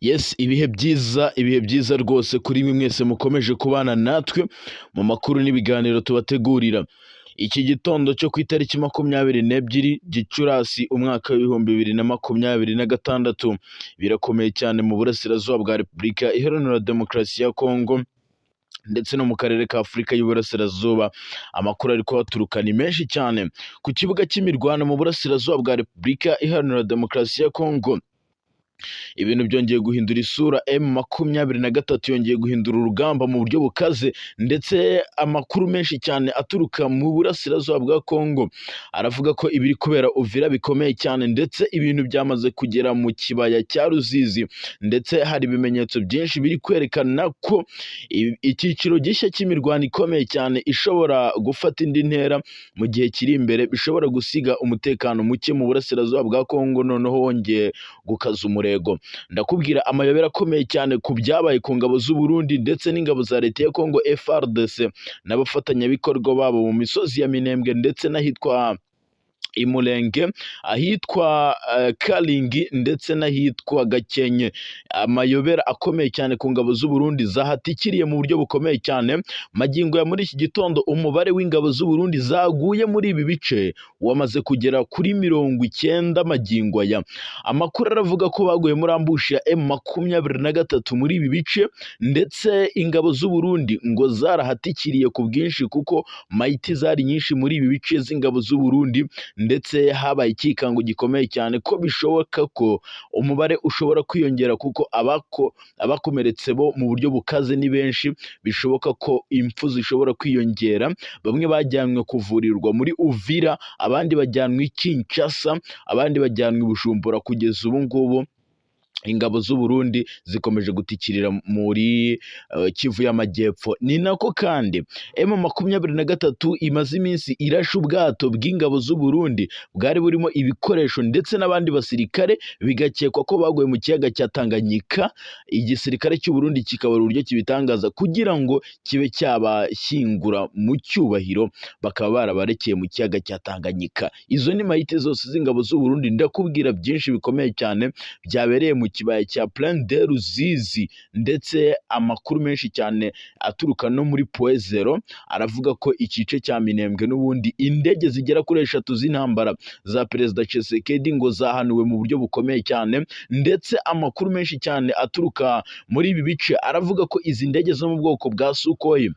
Yes, ibihe byiza, ibihe byiza rwose kuri mwe mwese mukomeje kubana natwe mu makuru n'ibiganiro tubategurira. Iki gitondo cyo ku itariki 22 Gicurasi umwaka w'2026, birakomeye cyane mu burasirazuba bwa Repubulika Iharanira Demokarasi ya Kongo ndetse no mu karere ka Afurika y'Uburasirazuba. Amakuru ari kuhaturuka ni menshi cyane. Ku kibuga cy'imirwano mu burasirazuba bwa Repubulika Iharanira Demokarasi ya Kongo, ibintu byongeye guhindura isura. M23 yongeye guhindura urugamba mu buryo bukaze, ndetse amakuru menshi cyane aturuka mu burasirazuba bwa Kongo aravuga ko ibiri kubera Uvira bikomeye cyane, ndetse ibintu byamaze kugera mu kibaya cya Ruzizi, ndetse hari ibimenyetso byinshi biri kwerekana ko icyiciro gishya cy'imirwano ikomeye cyane ishobora gufata indi ntera mu gihe kiri imbere, bishobora gusiga umutekano muke mu burasirazuba bwa Kongo noneho wongeye gukaza umurego. Ndakubwira amayobera akomeye cyane ku byabaye ku ngabo z'u Burundi ndetse n'ingabo za leta ya Kongo FARDC n'abafatanyabikorwa babo mu misozi ya Minembwe ndetse n'ahitwa Imulenge, ahitwa Kalingi ndetse n'ahitwa Gakenke. Amayobera akomeye cyane ku ngabo z'u Burundi zahatikiriye mu buryo bukomeye cyane. Magingo ya muri iki gitondo, umubare w'ingabo z'u Burundi zaguye muri ibi bice wamaze kugera kuri 90 magingo aya. Amakuru aravuga ko baguye muri ambush ya M23 muri ibi bice, ndetse ingabo z'u Burundi ngo zarahatikiriye ku bwinshi kuko mayiti zari nyinshi muri ibi bice z'ingabo z'u Burundi, ndetse habaye ikikango gikomeye cyane ko bishoboka ko umubare ushobora kwiyongera, kuko abakomeretse bo mu buryo bukaze ni benshi, bishoboka ko impfu zishobora kwiyongera. Bamwe bajyanwe kuvurirwa muri Uvira, abandi bajyanwa i Kinshasa, abandi bajyanwa i Bujumbura. Kugeza ubu ngubu ingabo z'u Burundi zikomeje gutikirira muri Kivu y'Amajyepfo. Ni nako kandi M23 imaze iminsi irashe ubwato bw'ingabo z'u Burundi bwari burimo ibikoresho ndetse n'abandi basirikare, bigakekwa ko baguye mu kiyaga cya Tanganyika. Igisirikare cy'u Burundi kikabura uburyo kibitangaza kugira ngo kibe cyabashyingura mu cyubahiro, bakaba barabarekeye mu kiyaga cya Tanganyika. Izo ni mayite zose z'ingabo z'u Burundi. Ndakubwira byinshi bikomeye cyane byabereye mu kibaya cya Plaine de Ruzizi, ndetse amakuru menshi cyane aturuka no muri Point Zero aravuga ko igice cya Minembwe n'ubundi indege zigera kuri eshatu z'intambara za Perezida Tshisekedi ngo zahanuwe mu buryo bukomeye cyane, ndetse amakuru menshi cyane aturuka muri ibi bice aravuga ko izi ndege zo mu bwoko bwa Sukhoi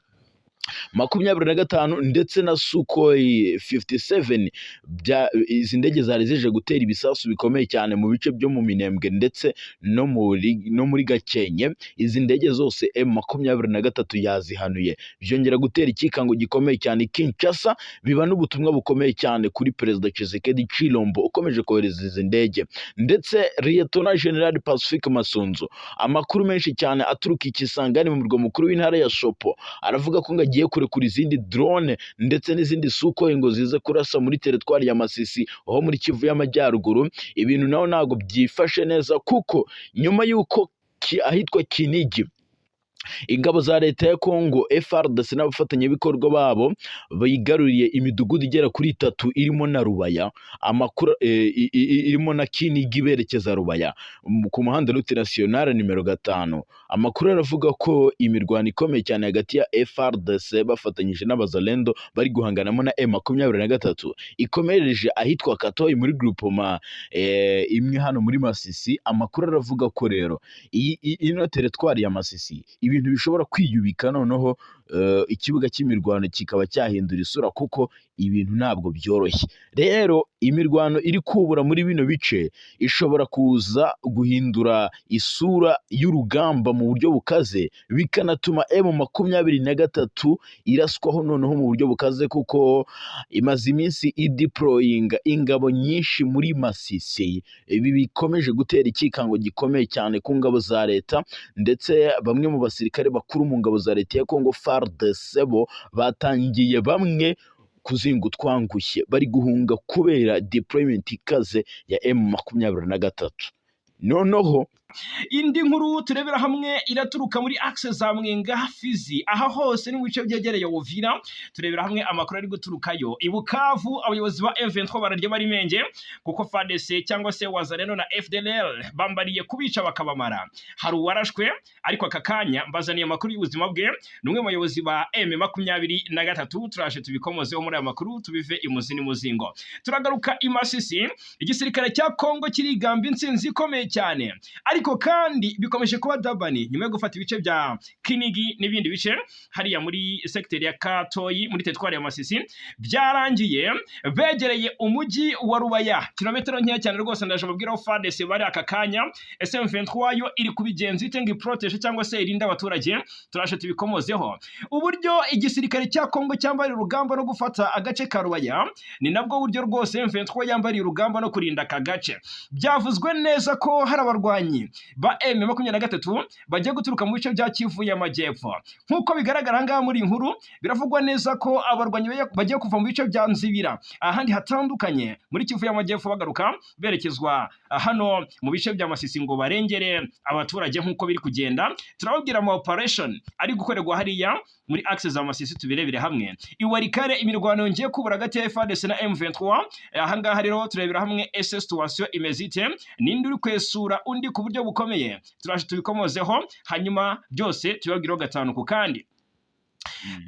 25 ndetse na Sukhoi 57 bya izi ndege zari zije gutera ibisasu bikomeye cyane mu bice byo mu Minembwe ndetse no muri Gakenke. Izi ndege zose M23 yazihanuye, byongera gutera ikikango gikomeye cyane i Kinshasa, biba n'ubutumwa bukomeye cyane kuri Perezida Tshisekedi Tshilombo ukomeje kohereza izi ndege, ndetse Lieutenant General Pacifique Masunzu, amakuru menshi cyane aturuka i Kisangani mu murwa mukuru w'intara ya Tshopo aravuga ko ngo agiye kurekura izindi drone ndetse n'izindi Sukhoi ngo zize kurasa muri teritwari ya Masisi aho muri Kivu y'Amajyaruguru. Ibintu naho ntabwo byifashe neza, kuko nyuma y'uko ahitwa Kinigi ingabo za leta ya Kongo FARDC n'abafatanyabikorwa babo bigaruriye imidugudu igera kuri itatu irimo na Rubaya, amakuru irimo na Kinigi berekeza Rubaya ku muhanda route nationale nimero 5. Amakuru aravuga ko imirwano ikomeye cyane hagati ya FARDC bafatanyije n'Abazalendo bari guhanganamo na M23 ikomereje ahitwa Katoyi muri groupement imwe hano muri Masisi. Amakuru aravuga ko rero iyi ino teritwari ya Masisi ibintu bishobora kwiyubika, noneho ikibuga cy'imirwano kikaba cyahindura isura, kuko ibintu ntabwo byoroshye. Rero imirwano iri kubura muri bino bice ishobora kuza guhindura isura y'urugamba mu buryo bukaze, bikanatuma M23 iraswaho noneho mu buryo bukaze, kuko imaze iminsi ideployinga ingabo nyinshi muri Masisi. Ibi bikomeje gutera ikikango gikomeye cyane ku ngabo za leta, ndetse bamwe mu basirikare bakuru mu ngabo za leta ya Kongo FARDC bo batangiye bamwe kuzinga utwangushye, bari guhunga kubera deployment ikaze ya M23. Noneho Indi nkuru turebera hamwe iraturuka muri axe za Mwenga, Fizi, aha hose ni mu bice byegereye Uvira. Turebera hamwe amakuru ari guturukayo. I Bukavu abayobozi ba M23 bararya bari menge, kuko FARDC cyangwa se Wazalendo na FDLR bambariye kubica bakabamara. Hari uwarashwe, ariko aka kanya mbazaniye amakuru y'ubuzima bwe, ni umwe mu bayobozi ba M23. Turaje tubikomozeho muri aya makuru, tubive imuzi n'umuzingo. Turagaruka i Masisi, igisirikare cya Kongo kirigamba intsinzi ikomeye cyane, ariko kandi bikomeje kuba dabani nyuma yo gufata ibice bya Kinigi n'ibindi bice hariya muri sekiteri ya Katoyi muri teritwari ya Masisi. Byarangiye begereye umujyi wa Rubaya, kilometero nkeya cyane rwose. Ndaje mubwira aho FARDC bari aka kanya. Ese M23 yo iri kubigenza ite ngo iprotège cyangwa se irinde abaturage? Turaje tubikomozeho. Uburyo igisirikare cya Kongo cyambariye urugamba no gufata agace ka Rubaya, ni nabwo buryo rwose M23 yambariye urugamba no kurinda aka gace. Byavuzwe neza ko hari abarwanyi ba M23 bagiye guturuka mu bice bya Kivu y'Amajyepfo. Nk'uko bigaragara aha ngaha muri iyi nkuru, biravugwa neza ko abarwanyi bagiye kuva mu bice bya Nzibira, ahandi hatandukanye muri Kivu y'Amajyepfo, bagaruka berekezwa hano mu bice bya Masisi ngo barengere abaturage. Nk'uko biri kugenda, turababwira ama operation ari gukorerwa hariya muri axe za Masisi, tubirebere hamwe. I Walikale imirwano yongeye kubura hagati ya FARDC na M23. Aha ngaha rero turebera hamwe, ese situation imeze ite? Ninde uri kwesura undi ku buryo bukomeye? Turaje tubikomozeho, hanyuma byose tubibabwireho gatanu ku kandi.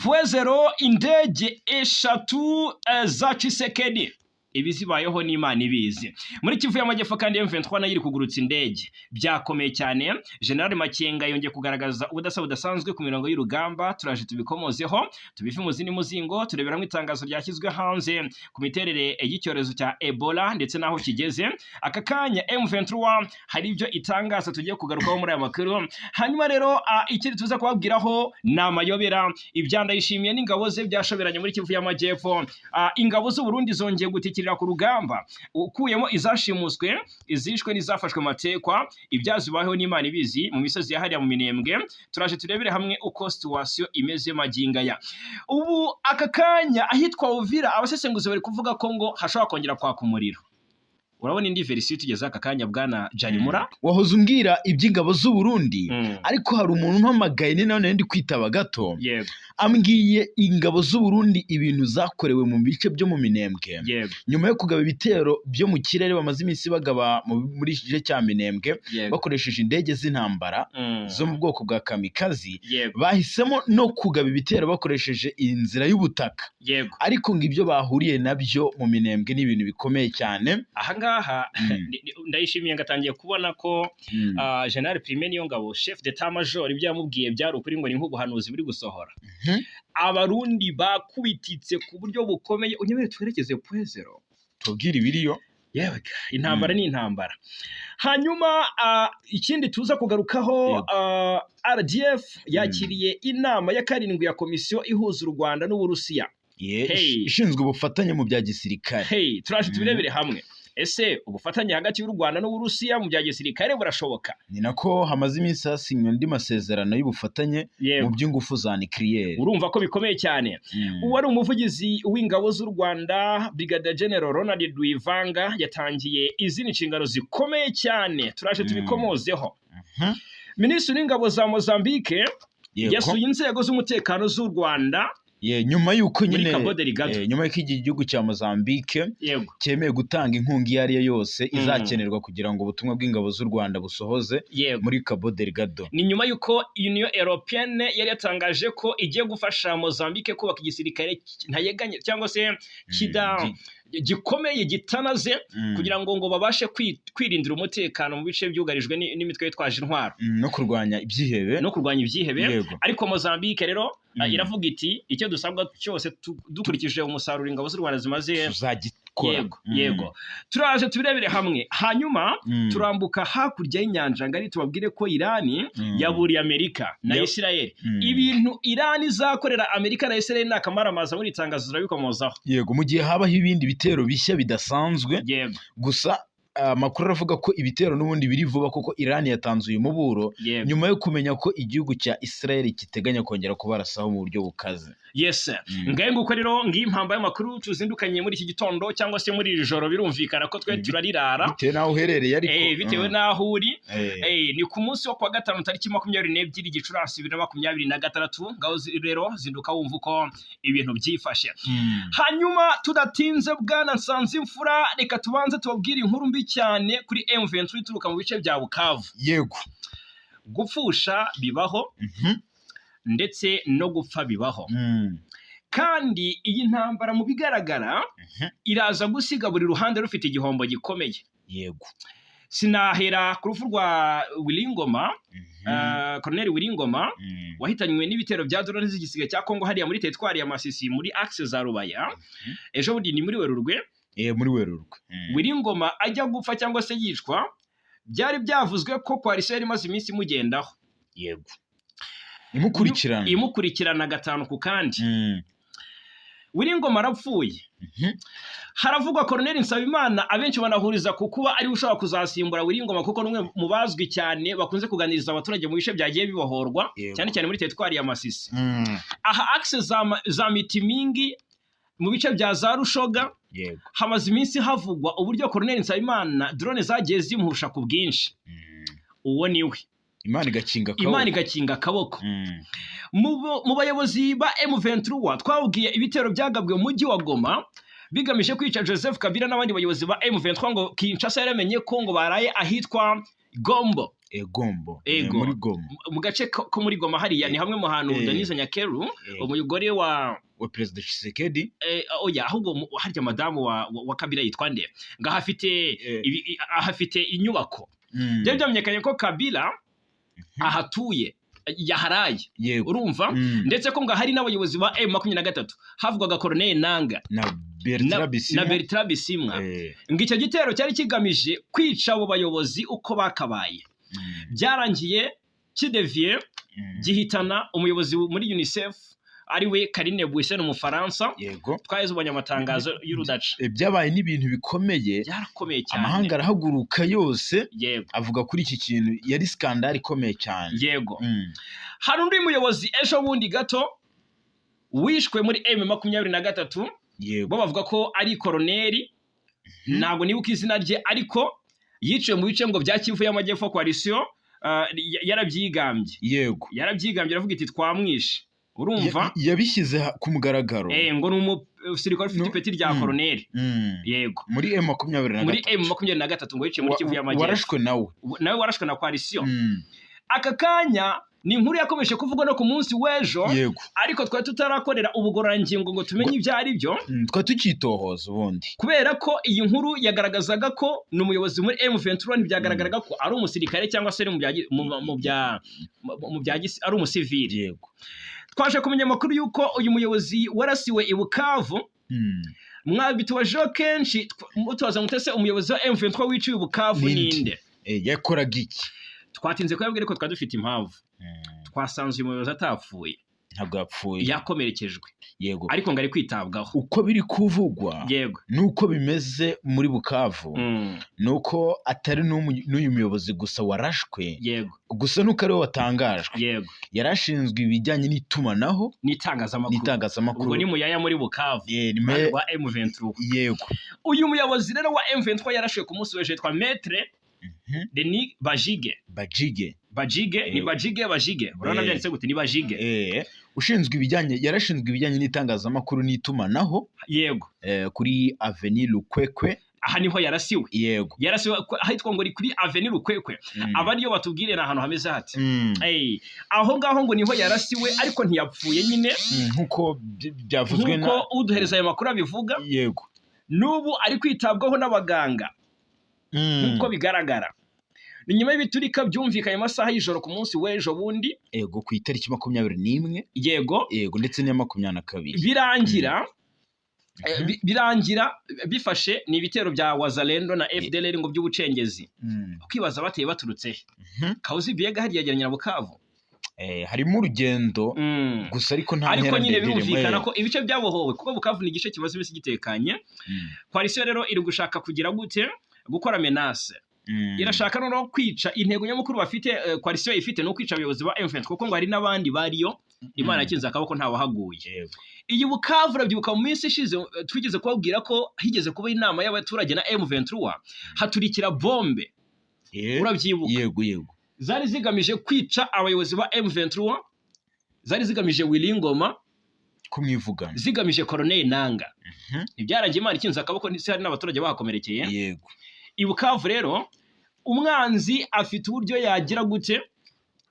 Point Zéro, indege eshatu za Tshisekedi, ibi zibayeho n'Imana ibizi. Muri Kivu y'Amajyepfo kandi M23 nayo iri kugurutsa indege, byakomeye cyane. General Makenga yongeye kugaragaza ubudasa budasanzwe ku mirongo y'urugamba, turaje tubikomozeho, tubive mu zindi muzingo. Turebera hamwe itangazo ryashyizwe hanze ku miterere y'icyorezo cya Ebola ndetse n'aho kigeze aka kanya. M23 hari ibyo itangaza tugiye kugarukaho muri aya makuru. Hanyuma rero ikindi tuza kubabwiraho ni amayobera, ibya Ndayishimiye n'ingabo ze byashoberanye muri Kivu y'Amajyepfo. Ingabo z'u Burundi zongeye gutikirira ku rugamba, ukuyemo izashimuswe, izishwe n'izafashwe matekwa. Ibyazibayeho n'Imana ibizi mu misozi yahariya mu Minembwe. Turaje turebere hamwe uko situation imeze magingo aya. Ubu aka kanya ahitwa Uvira abasesenguzi bari kuvuga ko ngo hashobora kongera kwaka umuriro. Urabona indi version tugeze aka kanya, bwana Jarimura. Wahoze umbwira iby'ingabo z'u Burundi, ariko hari umuntu umpamagaye, ni nawe ndi kwitaba gato. Ambwiye ingabo z'u Burundi ibintu zakorewe mu bice byo mu Minembwe nyuma yo kugaba ibitero byo mu kirere bamaze iminsi bagaba muri iki gice cya Minembwe bakoresheje indege z'intambara zo mu bwoko bwa kamikazi. Bahisemo no kugaba ibitero bakoresheje inzira y'ubutaka, ariko ngo ibyo bahuriye nabyo mu Minembwe ni ibintu bikomeye cyane. Ahangaha Ndayishimiye ngo atangiye kubona ko General Prime Niyongabo, chef d'état major, ibyo yamubwiye byari ukuri, ngo ni nk'ubuhanuzi buri gusohora. Abarundi bakubititse ku buryo bukomeye. Unyemere twerekeze Point Zéro. Tubwire ibiriyo. Yewe ga, intambara ni intambara. Hanyuma ikindi tuza kugarukaho, RDF yakiriye inama ya karindwi ya komisiyo ihuza u Rwanda n'Uburusiya. Hey. Ishinzwe ubufatanye mu bya gisirikare. Hey, turaje tubirebere hamwe. Ese ubufatanye hagati y'u Rwanda n'Uburusiya mu bya gisirikare burashoboka? Ni nako hamaze iminsi hasinywe andi masezerano y'ubufatanye mu by'ingufu za nucléaire. Urumva ko bikomeye cyane. Uwari umuvugizi w'ingabo z'u Rwanda, Brigadier General Ronald Rwivanga, yatangiye izindi nshingano zikomeye cyane, turaje tubikomozeho. Minisitiri w'ingabo za Mozambique yasuye inzego z'umutekano z'u Rwanda Ye, nyuma y'uko muri nyine Cabo Delgado. Nyuma y'uko iki gihugu cya Mozambique cyemeye gutanga inkunga iyo ari yo yose izakenerwa kugira ngo ubutumwa bw'ingabo z'u Rwanda busohoze muri Cabo Delgado. Ni nyuma y'uko Union Européenne yari yatangaje ko igiye gufasha Mozambique kubaka igisirikare ntayeganye cyangwa se kida gikomeye gitanaze kugira ngo babashe kwirindira umutekano mu bice byugarijwe n'imitwe yitwaje intwaro No kurwanya ibyihebe. No kurwanya ibyihebe. Ariko Mozambique rero iravuga iti icyo dusabwa cyose dukurikije umusaruro ingabo z'u Rwanda zimaze Tuzagikora. Yego, yego, turaje tubirebere hamwe. Hanyuma turambuka hakurya y'inyanja ngari, tubabwire ko Irani yaburiye Amerika na Israel. Ibintu Irani izakorera Amerika na Israel ni akamaramaza. Muri itangazo turabikomozaho. Yego, mu gihe habaho ibindi bitero bishya bidasanzwe. Gusa Amakuru aravuga ko ibitero n'ubundi biri vuba, kuko Iran yatanze uyu muburo nyuma yo kumenya ko igihugu cya Israel kiteganya kongera kubarasaho mu buryo bukaze. Yes. Ngahe nguko rero, ngiyi impamba y'amakuru tuzindukanye muri iki gitondo cyangwa se muri iri joro. Birumvikana ko twe turarirara. Bitewe n'aho uherereye ariko. Bitewe n'aho uri. Ni ku munsi wo kuwa gatanu, tariki 22 Gicurasi 2026. Ngaho rero zinduka wumva uko ibintu byifashe. Hanyuma tudatinze, bwana Nsanzimfura, reka tubanze tubabwire inkuru mbi cyane kuri M23 ituruka mu bice bya Bukavu. Gupfusha bibaho, ndetse no gupfa bibaho. Kandi iyi ntambara mu bigaragara iraza gusiga buri ruhande rufite igihombo gikomeye. Sinahera ku rupfu rwa Willy Ngoma, Colonel Willy Ngoma, wahitanywe n'ibitero bya drone z'igisiga cya Kongo hariya muri teritwari ya Masisi, muri axe za Rubaya. Ejo bundi ni muri Werurwe. Muri Werurwe. Willy Ngoma ajya gupfa cyangwa se yicwa, byari byavuzwe ko coalition yari imaze iminsi imugendaho. Yego, imukurikirana. Imukurikirana gatanu ku kandi. Willy Ngoma arapfuye. Haravugwa Colonel Nsabimana, abenshi banahuriza ku kuba ariwe ushobora kuzasimbura Willy Ngoma, kuko n'umwe mu bazwi cyane bakunze kuganiriza abaturage mu bice byagiye bibohorwa, cyane cyane muri teritwari ya Masisi. Aha axe za Mitimingi, mu bice bya za Rushoga, hamaze iminsi havugwa uburyo Colonel Nsabimana drone zagiye zimuhusha ku bwinshi. Uwo ni we. Imana igakinga akaboko. Imana igakinga akaboko. Mu bayobozi ba M23 twabwiye ibitero byagabwe mu mujyi wa Goma bigamije kwica Joseph Kabila n'abandi bayobozi ba M23, ngo Kinshasa yaramenye ko ngo baraye ahitwa Gombo. Gombo. Ego. Muri Goma. Mu gace ko muri Goma hariya, ni hamwe mu hantu Denise Nyakeru, umugore wa wa Perezida Tshisekedi. Oya, ahubwo harya madamu wa Kabila yitwa nde? Ngo ahafite ahafite inyubako. Byari byamenyekanye ko Kabila ahatuye, yaharaye. Urumva? Ndetse ko ngo hari n'abayobozi ba M23, havugwaga Corneille Nanga na Bertrand Bisimwa. Na Bertrand Bisimwa. Ngo icyo gitero cyari kigamije kwica abo bayobozi uko bakabaye. Byarangiye kideviye, gihitana umuyobozi muri UNICEF, ariwe Karine Buisson, umufaransa. Twaheze ubonye amatangazo y'urudaca. Byabaye n'ibintu bikomeye. Byarakomeye cyane. Amahanga arahaguruka yose avuga kuri iki kintu, yari scandale ikomeye cyane. Hari undi muyobozi ejo bundi gato wishwe muri M23. Bo bavuga ko ari koroneri, ntabwo nibuka izina rye, ariko yiciwe mu bice ngo bya Kivu y'Amajyepfo. Coalition yarabyigambye. Yarabyigambye, aravuga iti: "Twamwishe." Urumva? Yabishyize ku mugaragaro. Ngo ni umusirikare ufite ipeti rya koroneri. Yego. Muri M23. Muri M23, ngo yiciwe muri Kivu y'Amajyepfo. Warashwe nawe. Nawe warashwe na coalition. Aka kanya ni inkuru yakomeje kuvugwa no ku munsi w'ejo, ariko twari tutarakorera ubugororangingo ngo tumenye ibyo ari byo. Twari tukitohoza ubundi. Kubera ko iyi nkuru yagaragazaga ko ni umuyobozi muri M23, ntibyagaragaraga ko ari umusirikare cyangwa se ari mu bya gi- mu- mu bya mu bya ari umusivili. Twaje kumenya amakuru y'uko uyu muyobozi warasiwe i Bukavu, mwabitubajeho kenshi, mutubaza mutese: "Umuyobozi wa M23 wiciwe i Bukavu Ninde? ninde?" Yakoraga iki? Twatinze kuyabwira, ariko twari dufite impamvu. Twasanze uyu muyobozi atapfuye. Ntabwo yapfuye. Yakomerekejwe, ariko ngo ari kwitabwaho. Uko biri kuvugwa nuko bimeze muri Bukavu, nuko atari n'uyu muyobozi gusa warashwe, gusa nuko ariwe watangajwe. Yari ashinzwe ibijyanye n'itumanaho n'itangazamakuru. N'itangazamakuru. Ubwo ni Muyaya muri Bukavu wa M23. Uyu muyobozi rero wa M23 yarashwe ku munsi w'ejo yitwa Maître Denis Bajige. Bajige. Bajige ni Bajige, Bajige, urabona byanditse gute? Ni Bajige. Ushinzwe ibijyanye, yarashinzwe ibijyanye n'itangazamakuru n'itumanaho kuri Avenue Lukwekwe. Aha niho yarasiwe. Yarasiwe ahitwa ngo ni kuri Avenue Lukwekwe. Aba ariyo batubwire ni ahantu hameze hati. Aho ngaho ngo niho yarasiwe, ariko ntiyapfuye nyine. Nk'uko byavuzwe na Nk'uko uduhereza ayo makuru abivuga, n'ubu ari kwitabwaho n'abaganga. Nk'uko bigaragara, ni nyuma y'ibiturika byumvikanye mu masaha y'ijoro ku munsi w'ejo bundi. Yego, ku itariki 21. Yego, ndetse n'iya 22. Birangira birangira bifashe ni ibitero bya Wazalendo na FDLR ngo by'ubucengezi. Ukibaza bateye baturutse he? Kawuzi Biega hariya yegeranye na Bukavu. Harimo urugendo gusa, ariko nta Ariko ntera nyine ndende irimo, birumvikana ko ibice byabohowe, kuko Bukavu ni igice kimaze iminsi gitekanye. Coalition rero iri gushaka kugira gute? gukora menace. Irashaka noneho kwica. Intego nyamukuru bafite, coalition ifite, ni ukwica abayobozi ba M23, kuko ngo hari n'abandi bariyo Imana yakinze akaboko ntawahaguye. Iyi Bukavu, urabyibuka mu minsi ishize, twigeze kubabwira ko higeze kuba inama y'abaturage na M23, haturikira bombe. Urabyibuka? Yego. Zari zigamije kwica abayobozi ba M23, zari zigamije Willy Ngoma, Kumwivugana. zigamije Corneille Nanga. Ntibyarangiye Imana ikinze akaboko, ndetse hari n'abaturage bahakomerekeye. I Bukavu rero umwanzi afite uburyo yagira gute?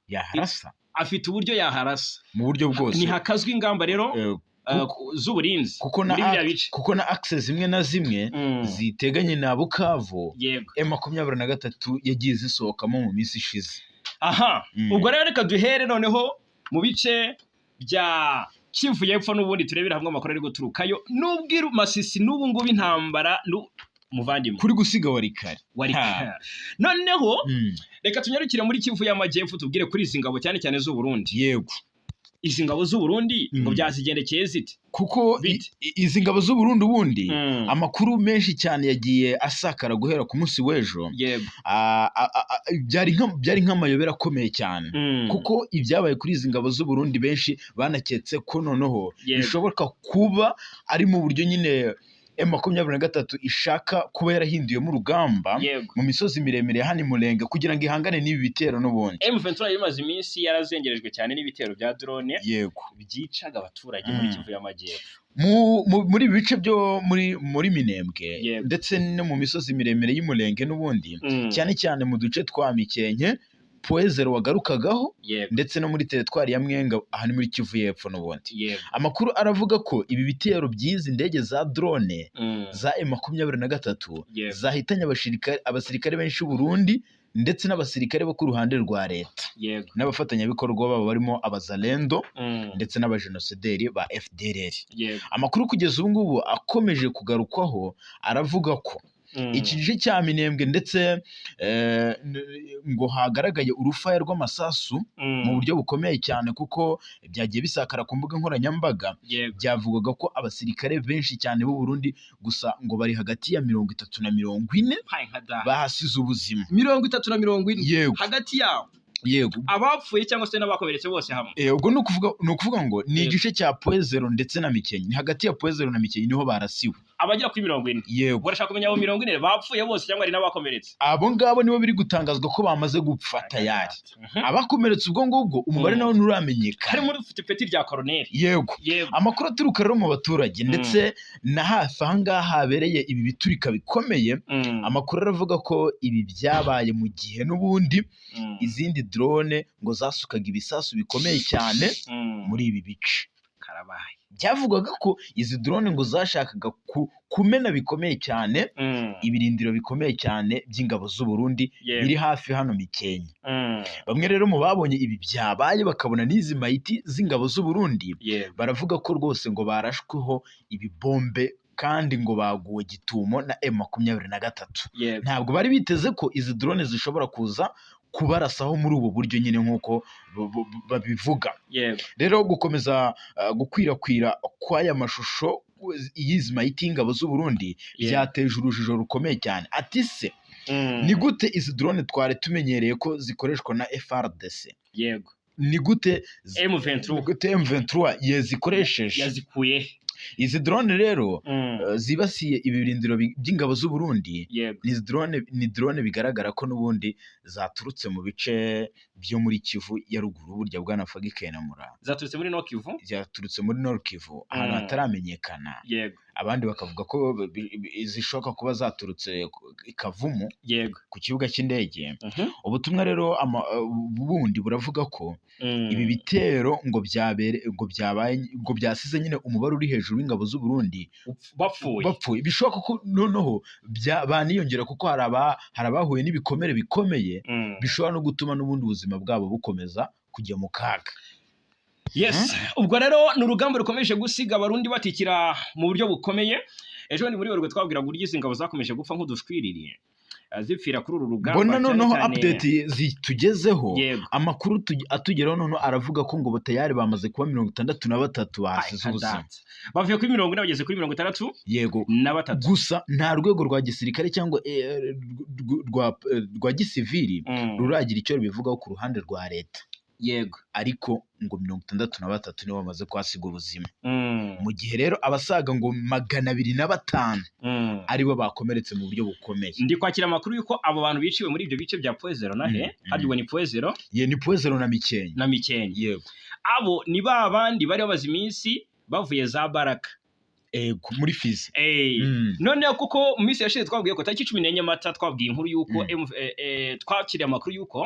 Yaharasa. Afite uburyo yaharasa. Mu buryo bwose. Ntihakazwa ingamba rero z'uburinzi kuko na muri biriya bice. Kuko na axe zimwe na zimwe ziteganye na Bukavu, M23 yagiye zisohokamo mu minsi ishize. Aha. Ubwo rero reka duhere noneho mu bice bya Kivu y'Epfo n'ubundi, turebere hamwe amakuru ari guturukayo, n'ubwo Masisi n'ubu ngubu intambara muvandimwe. Kuri gusiga Walikale. Wari Ha. Noneho reka tunyarukire muri Kivu y'Amajyepfo, tubwire kuri izi ngabo cyane cyane z'u Burundi. Izi ngabo z'u Burundi ngo byazigendekeye zite? Kuko Bite? izi ngabo z'u Burundi ubundi, amakuru menshi cyane yagiye asakara guhera ku munsi w'ejo. Byari nk'amayobera akomeye cyane, kuko ibyabaye kuri izi ngabo z'u Burundi benshi banaketse ko noneho bishoboka kuba ari mu buryo nyine M23 ishaka kuba yarahinduyemo urugamba mu misozi miremire ya hano i Mulenge kugira ngo ihangane n'ibi bitero n'ubundi. M23 yari imaze iminsi yarazengerejwe cyane n'ibitero bya drone byicaga abaturage muri Kivu y'Amajyepfo. Muri ibi bice byo muri Minembwe ndetse no mu misozi miremire y'Umurenge n'ubundi, cyane cyane mu duce twa Mikenke, Point Zéro wagarukagaho, ndetse no muri teritwari ya Mwenga, aha ni muri Kivu y'Epfo n'ubundi. Amakuru aravuga ko ibi bitero by'izi ndege za drone za M23 zahitanye abasirikare benshi b'u Burundi ndetse n'abasirikare bo ku ruhande rwa leta n'abafatanyabikorwa babo barimo abazalendo ndetse n'abajenosideri ba FDLR. Amakuru kugeza ubu ngubu akomeje kugarukwaho aravuga ko iki gice cya Minembwe ndetse ngo hagaragaye urufaya rw'amasasu mu buryo bukomeye cyane, kuko byagiye bisakara ku mbuga nkoranyambaga. Byavugaga ko abasirikare benshi cyane b'u Burundi gusa ngo bari hagati ya 30 na 40 Hayi nka da. bahasize ubuzima. 30 na 40? Yego. Hagati yabo? Yego. Abapfuye cyangwa se n'abakomeretse bose hamwe? Ubwo ni ukuvuga ngo ni igice cya Point Zéro ndetse na Mikenke, ni hagati ya Point Zéro na Mikenke niho barasiwe. Abagera kuri 40? Yego. Barashaka kumenya abo 40 bapfuye bose cyangwa hari n'abakomeretse? Abo ngabo nibo biri gutangazwa ko bamaze gupfa tayari. Abakomeretse ubwo ngubwo umubare nawo nturamenyekana. Harimo ufite ipeti rya koroneri? Yego. Amakuru aturuka rero mu baturage ndetse na hafi aha ngaha habereye ibi biturika bikomeye, amakuru aravuga ko ibi byabaye mu gihe n'ubundi izindi drone ngo zasukaga ibisasu bikomeye cyane muri ibi bice. Karabaye. Byavugwaga ko izi drone ngo zashakaga kumena bikomeye cyane ibirindiro bikomeye cyane by'ingabo z'u Burundi biri hafi hano Mikenke. Bamwe rero mu babonye ibi byabaye, bakabona n'izi mayiti z'ingabo z'u Burundi, baravuga ko rwose ngo barashweho ibibombe kandi ngo baguwe gitumo na M23. Ntabwo bari biteze ko izi drone zishobora kuza kubarasaho muri ubu buryo nyine nk'uko babivuga. Rero gukomeza gukwirakwira kw'aya mashusho y'izi mayiti y'ingabo z'u Burundi byateje urujijo rukomeye cyane. Ati se ni gute izi drone twari tumenyereye ko zikoreshwa na FARDC, ni gute M23 ni gute M23 yazikoresheje? Yazikuye? Izi drone rero zibasiye ibirindiro by'ingabo z'u Burundi, ni drone bigaragara ko n'ubundi zaturutse mu bice byo muri Kivu ya ruguru, burya bwana Fagi Kenamura. Zaturutse muri Nord Kivu. Zaturutse muri Nord Kivu ahantu hataramenyekana. Abandi bakavuga ko zishoboka kuba zaturutse i Kavumu ku kibuga cy'indege. Ubutumwa rero bundi buravuga ko ibi bitero ngo byabere ngo byabaye ngo byasize nyine umubare uri hejuru w'ingabo z'u Burundi bapfuye. Bapfuye. Bishoboka ko noneho baniyongera, kuko hari abahuye n'ibikomere bikomeye bishobora no gutuma n'ubundi ubuzima bwabo bukomeza kujya mu kaga. Yes, ubwo rero ni urugamba rukomeje gusiga Abarundi batikira mu buryo bukomeye. Ejo ni muri Werurwe twabwiraga uburyo izi ngabo zakomeje gupfa nk'udushwiriri. zipfira kuri uru rugamba. Mbona cyane noneho cyane. Update zitugezeho, amakuru atugeraho noneho aravuga ko ngo tayari bamaze kuba 63 bahasize Ay, ubuzima. kadata. Bavuye kuri 40 bageze kuri mirongo itandatu na batatu. Gusa nta rwego rwa gisirikare cyangwa rwa gisivili ruragira icyo rubivugaho ku ruhande rwa leta, ariko ngo 63 nibo bamaze kuhasiga ubuzima, mu gihe rero abasaga ngo 205 aribo bakomeretse mu buryo bukomeye. Ndi kwakira amakuru y'uko abo bantu biciwe muri ibyo bice bya Point Zéro na he, harya ubwo ni Point Zéro? Ye, ni Point Zéro na Mikenke. Na Mikenke. Yego. Abo ni ba bandi bari bamaze iminsi bavuye za Baraka. Ego, muri Fizi. Noneho kuko mu minsi yashize twabwiye ko tariki 14 Mata twabwiye inkuru y'uko twakiriye amakuru y'uko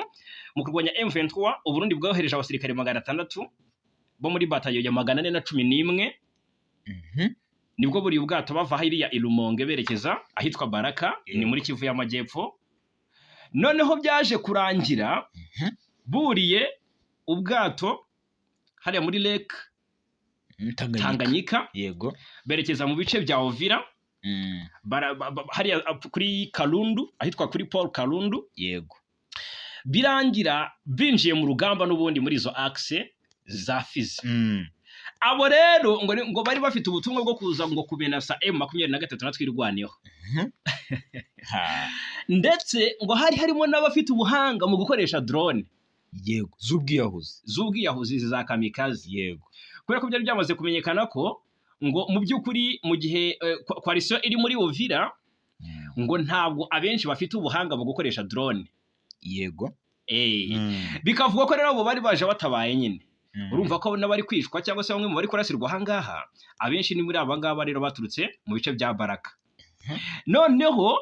mu kurwanya M23 Uburundi bwohereje abasirikare 600 bo muri batayo ya 411. Nibwo buri ubwato bava hariya i Rumonge berekeza ahitwa Baraka, ni muri Kivu y'Amajyepfo. Noneho byaje kurangira buriye ubwato hariya muri Lake Tanganyika. Tanganyika, berekeza mu bice bya Uvira, hariya kuri Kalundu, ahitwa kuri Paul Kalundu. Birangira binjiye mu rugamba n'ubundi muri izo axe za Fizi. Abo rero ngo bari bafite ubutumwa bwo kuza ngo kumenasa M23 na Twirwaneho. Ndetse ngo hari harimo n'abafite ubuhanga mu gukoresha drone Yego, z'ubwiyahuzi. Z'ubwiyahuzi za kamikaze. Kubera ko byari byamaze kumenyekana ko ngo mu by'ukuri mu gihe coalition iri muri Uvira, ngo ntabwo abenshi bafite ubuhanga mu gukoresha drone. Bikavugwa ko rero abo bari baje batabaye nyine. Urumva ko n'abari kwicwa cyangwa se bamwe mu bari kurasirwa aha ngaha, abenshi ni muri aba ngaba rero baturutse mu bice bya Baraka. Noneho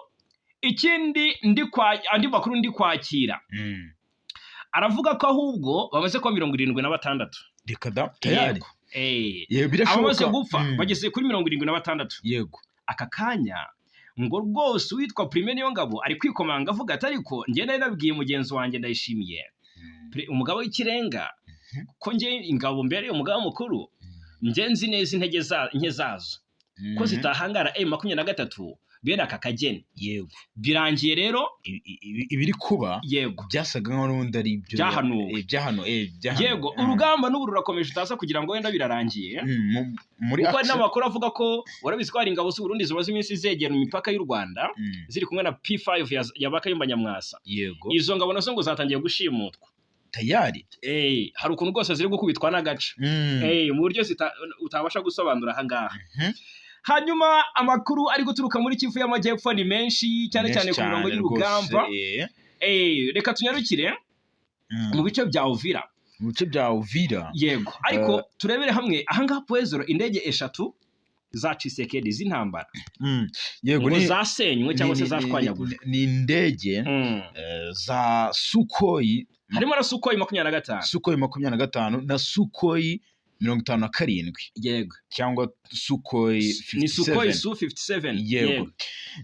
ikindi ndi kwa andi makuru ndi kwakira aravuga ko ahubwo bamaze kuba 76. Reka da, tayari? Yego. Yego, birashoboka. Abamaze gupfa bageze kuri 76. Aka kanya ngo rwose uwitwa Prime Niyongabo ari kwikomanga avuga ati: "Ariko njye nari nabwiye mugenzi wanjye Ndayishimiye, umugaba w'ikirenga, ko njye ingabo mbere umugaba mukuru, njye nzi neza intege nke zazo ko zitahangara M23 bene aka kageni." Birangiye rero Ibiri kuba byasaga nkaho n'ubundi ari ibyo Byahanuwe. Byahanuwe. Yego, urugamba n'ubu rurakomeje, utaza kugira ngo wenda birarangiye, Muri kuko hari action. n'amakuru avuga ko, urabizi ko hari ingabo z'u Burundi zimaze iminsi zegera imipaka y'u Rwanda, ziri kumwe na P5 ya Bakayumba Nyamwasa. Izo ngabo nazo ngo zatangiye gushimutwa. Tayari? Hari ukuntu rwose ziri gukubitwa n'agace mu buryo utabasha gusobanura aha ngaha. Hanyuma amakuru ari guturuka muri Kivu y'Amajyepfo ni menshi cyane, Menshi cyane ku mirongo cyane y'urugamba. Rwose. Reka tunyarukire mu bice bya Uvira. Mu bice bya Uvira. Yego, ariko turebere hamwe ahangaha Point Zéro, indege eshatu za Tshisekedi z'intambara Yego, ngo zasenywe cyangwa se zashwanyagujwe. Ni indege za Sukhoi. Harimo na Sukhoi 25. Sukhoi 25 na Sukhoi 57, cyangwa Sukhoi Ni Sukhoi 57. Su 57. Yego,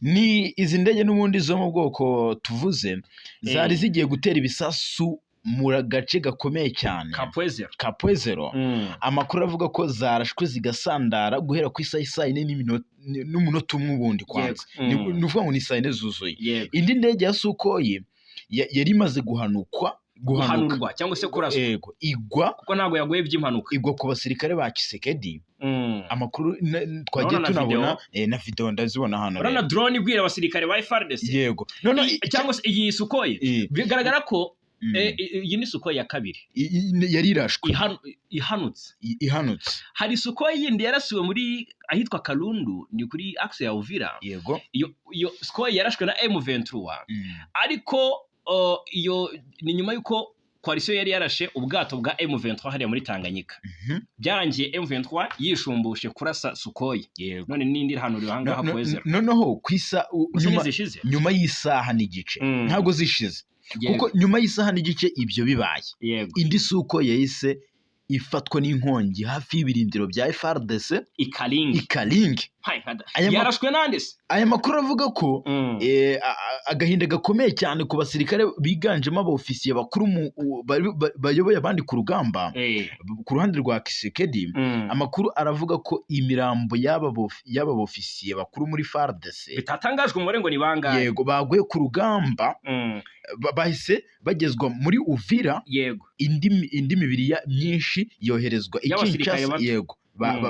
ni izi ndege n'ubundi zo mu bwoko tuvuze zari zigiye gutera ibisasu mu gace gakomeye cyane ka Point Zéro. Ka Point Zéro. Amakuru avuga ko zarashwe zigasandara guhera ku isaha isaa yine n'umunota umwe ubundi kwanza. Ni ukuvuga ngo ni saa yine zuzuye. Indi ndege ya Sukhoi yari imaze guhanukwa, guhanuka, Guhanurwa cyangwa se kuraswa. Yego, igwa Kuko ntabwo yaguye by'impanuka. Igwa ku basirikare ba Tshisekedi. Amakuru twagiye Urabona na tunabona video? Na video ndazibona hano Urabona rero. Drone igwira abasirikare ba FARDC. Yego, none Cyangwa se iyi Sukhoi, bigaragara ko iyi ni Sukhoi ya kabiri Yari irashwe. Ihanutse. Ihanutse. Hari Sukhoi yindi yarasiwe muri ahitwa Kalundu, ni kuri axe ya Uvira. Iyo Sukhoi yarashwe na M23, ariko iyo ni nyuma y'uko coalition yari yarashe ubwato bwa M23 hariya muri Tanganyika. Byarangiye M23 yishumbushe kurasa Sukhoi. None n'indi irahanuriwe ahangaha Point Zéro. Noneho ku isa Gusa nyuma, ntizishize. Nyuma y'isaha n'igice, ntabwo zishize, kuko nyuma y'isaha n'igice ibyo bibaye, indi Sukhoi yahise ifatwa n'inkongi hafi y'ibirindiro bya FARDC Ikalingi. Ikalingi. Hai, nkada. Aya Yarashwe nande se? Aya makuru avuga ko agahinda gakomeye cyane ku basirikare biganjemo abofisiye bakuru bayoboye abandi ku rugamba ku ruhande rwa Tshisekedi. Amakuru aravuga ko imirambo y'aba bofisiye bakuru muri FARDC bitatangajwe umubare ngo ni bangahe, yego, baguye ku rugamba, bahise bagezwa muri Uvira. Indi mibiri myinshi yoherezwa i Y'abasirikare Kinshasa. bato. Yego,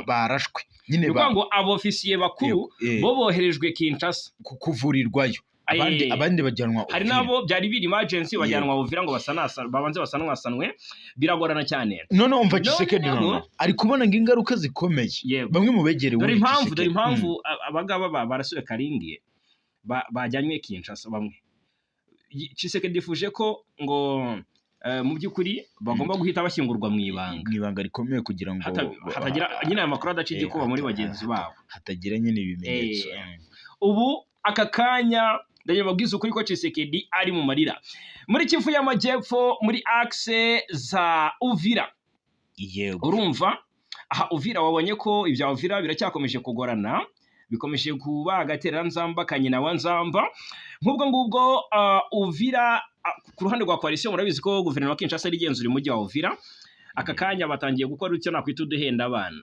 barashwe nyine. Ni ukuvuga ngo abofisiye bakuru Yego, bo boherejwe Kinshasa kuvurirwayo, abandi abandi bajyanwa Hari Uvira. n'abo byari biri emergency bajyanwa Uvira ngo babanze basanwasanwe. Biragorana cyane. Noneho umva, Noneho- Tshisekedi noneho ari kubona ngo ingaruka zikomeye. Bamwe mu begereye Dore ubundi impamvu, dore Tshisekedi. impamvu abangaba barasuye Karingi, bajyanywe Kinshasa bamwe. Tshisekedi yifuje ko ngo mu by'ukuri bagomba guhita bashyingurwa mu ibanga. Mu ibanga rikomeye kugira ngo Hatagira nyine aya makuru adaca igikuba muri bagenzi babo. Hatagira nyine ibimenyetso. Ubu aka kanya ndagira babwize ukuri ko Tshisekedi ari mu marira muri Kivu y'Amajyepfo, muri axe za Uvira. Urumva aha Uvira, wabonye ko ibya Uvira biracyakomeje kugorana, bikomeje kuba agatereranzamba ka nyina wa nzamba. Nk'ubwo ngubwo Uvira, ku ruhande rwa coalition, murabizi ko guverinoma ya Kinshasa ari igenzura umujyi wa Uvira. Aka kanya batangiye gukora icyo nakwita uduhenda abana,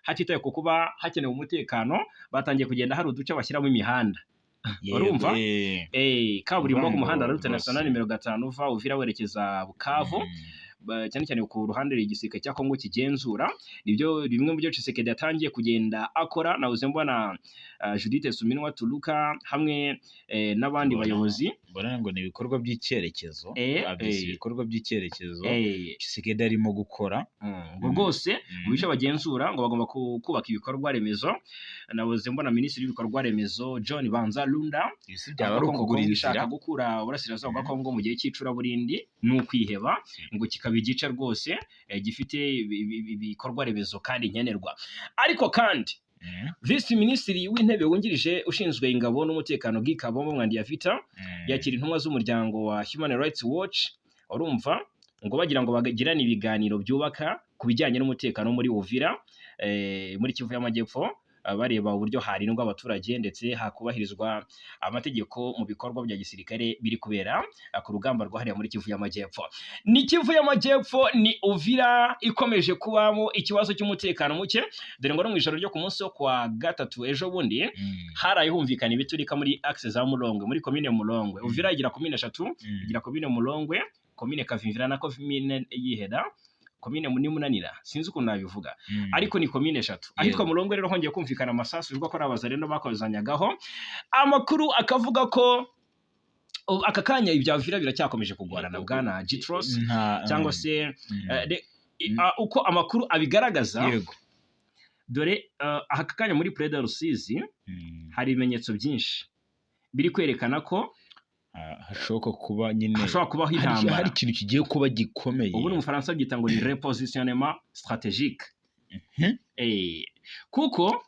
hatitaye ku kuba hakenewe umutekano. Batangiye kugenda hari uduce bashyiramo imihanda. Urumva? Kaburimbo ku Urumva muhanda wa route rwose. nationale nimero 5 uva Uvira werekeza Bukavu, cyane cyane ku ruhande igisirikare cya Kongo kigenzura. Nibyo bimwe mu byo Tshisekedi yatangiye kugenda akora. Nahoze mbona Judith Suminwa Tuluka hamwe n'abandi bayobozi. Mbona ngo ni ibikorwa by'icyerekezo, babyise ibikorwa by'icyerekezo Tshisekedi arimo gukora. Ngo rwose mu bice bagenzura ngo bagomba kubaka ibikorwa remezo. Nahoze mbona minisitiri w'ibikorwa remezo John Banza Lunda Ibi byaba ari avuga ko ngo ukugura Kongo inzira. ishaka gukura uburasirazuba bwa Kongo mu gihe cy'icuraburindi ni ukwiheba, ngo kikaba igice rwose gifite ibikorwa remezo kandi nkenerwa. Ariko kandi Visi Minisitiri w'Intebe wungirije ushinzwe ingabo n'umutekano Guy Kabombo Muadiamvita yakira intumwa z'umuryango wa Human Rights Watch. Urumva ngo bagira ngo bagirane ibiganiro byubaka ku bijyanye n'umutekano muri Uvira, muri Kivu y'Amajyepfo, bareba uburyo harindwa abaturage ndetse hakubahirizwa amategeko mu bikorwa bya gisirikare biri kubera ku rugamba rwahariwe muri Kivu y'Amajyepfo. Ni Kivu y'Amajyepfo, ni Uvira ikomeje kubamo ikibazo cy'umutekano muke, dore ngo no mu ijoro ryo ku munsi wo kwa gatatu ejo bundi haraye humvikana ibiturika muri axe za Mulongwe, muri komine Mulongwe. Uvira igira komine eshatu: igira komine Mulongwe, komine Kavimvira na komine Yiheda, komine Munanira, sinzi ukuntu nabivuga, ariko ni komine eshatu. Ahitwa Mulongwe rero hongeye kumvikana amasasu bivugwa ko ari abazarendo bakozanyagaho. Amakuru akavuga ko aka kanya ibya Uvira biracyakomeje kugorana, bwana Gitros, cyangwa se uko amakuru abigaragaza. Dore aka kanya muri Près de Rusizi hari ibimenyetso byinshi biri kwerekana ko Hashoboka kuba nyine hashobora kubaho intambara. Hari ikintu kigiye kuba gikomeye. Ubundi mu Faransa byita ngo ni repositionnement stratégique. Kuko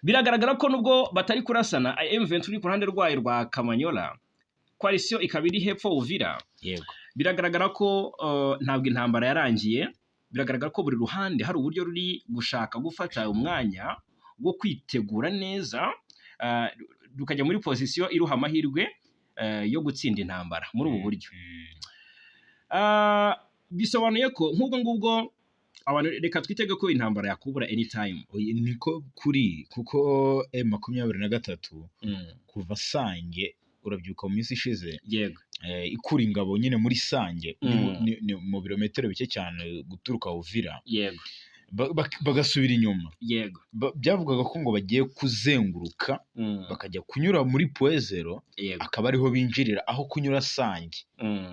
biragaragara ko nubwo batari kurasana, M23 iri ku ruhande rwayo rwa Kamanyola, coalition ikaba iri hepfo Uvira, biragaragara ko ntabwo intambara yarangiye. Biragaragara ko buri ruhande hari uburyo ruri gushaka gufata umwanya wo kwitegura neza, rukajya muri position iruha amahirwe yo gutsinda intambara muri ubu buryo. Bisobanuye ko nk'ubwo ngubwo abantu reka twitege ko intambara yakubura anytime. Oya, niko kuri, kuko M23 kuva Sange, urabyuka mu minsi ishize, ikura ingabo nyine muri Sange, ni mu birometero bike cyane guturuka Uvira, bagasubira inyuma. Byavugaga ko ngo bagiye kuzenguruka bakajya kunyura muri Point Zéro, akaba ariho binjirira aho kunyura Sange.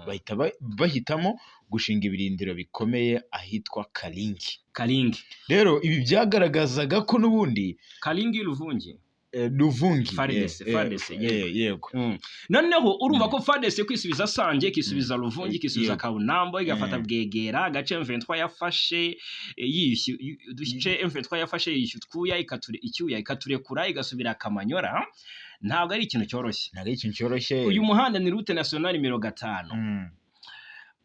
Bahita bahitamo gushinga ibirindiro bikomeye ahitwa Karingi. Karingi. Rero ibi byagaragazaga ko n'ubundi Karingi Luvungi. Luvungi. FARDC, FARDC, yego. Yego. Noneho urumva ko FARDC kwisubiza Sange, ikisubiza Luvungi, ikisubiza Kabunambo, igafata Bwegera, agace M23 yafashe yiyushye, uduce M23 yafashe yiyushye utwuya, ikature icyuya, ikaturekura, igasubira Kamanyora, ntabwo ari ikintu cyoroshye. Ntabwo ari ikintu cyoroshye. Uyu muhanda ni route nationale nimero 5.